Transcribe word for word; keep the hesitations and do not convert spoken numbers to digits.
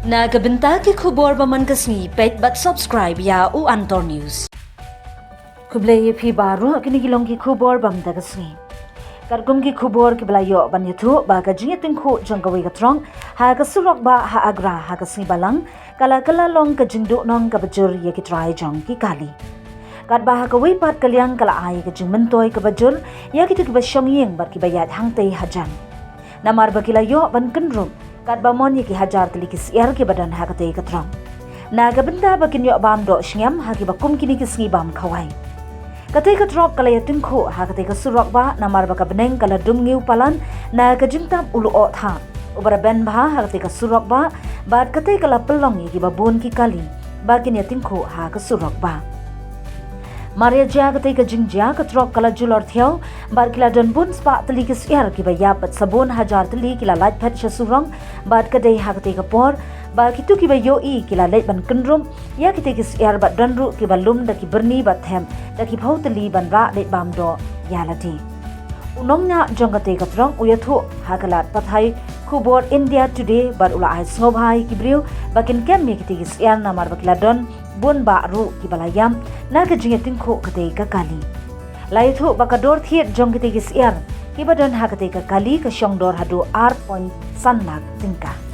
Na ka bynta ki khubor ba man ka sngi, peit bad subscribe ïa U Antor News. Khublei ïa phi baroh, kine ki long ki khubor ba man ka sngi. Katkum ki khubor kiba la ïoh ban ïathuh ba ka jingïatyngkhuh jong kawei ka trok ha ka surok bah ha Agra ha ka sngi Balang, ka la kylla long ka jingduhnong kaba jur ïa ki trai jong ki kali. Katba ha kawei pat ka liang ka la ai ka jingmyntoi kaba jur ïa kito kiba shong ïing bad kiba ïaid hangtei hajan. Namar ba ki la ïoh ban kynrup katba mon ïa ki hajar tylli ki syiar kiba don ha katei ka trok. Na ka bynta ba kin ïoh bam doh shngiam ha kiba kum kine ki sngi bam khawai. Katei ka trok ka la ïatyngkhuh ha katei ka surok bah namar ba ka bneng ka la dum ngiu palat na ka jingtap u lyoh thah uba rben bha ha katei ka surok bah, bad katei ka la pynlong ïa kiba bun ki kali ba kin ïatyngkhuh ha ka surok bah. Mar ïa jia katei ka jingjia, ka trok ka la julor thiaw bad ki la don bun spah tylli ki syiar kiba ïap bad sabun hajar tylli ki la lait phet sha surok, bad ka dei ha katei ka por ba kito kiba ïohi ki la leit ban kynrup ïa kitei ki syiar bad don ruh kiba lum da ki byrni bad thep da ki phew tylli ban rah leit bam doh ïa lade. U nongñiah jong katei ka trok u ïathuh ha ka lad pathai khubor India Today bad u la ai sngewbha ïa ki briew ba kin kem ïa kitei ki syiar namar ba ki la don bun bah ruh kiba la ïap na ka jingïatyngkhuh katei ka kali. La ïathuh ba ka dor thied jong kitei ki syiar kiba don ha katei ka kali ka shong dor haduh ar point san lak tyngka.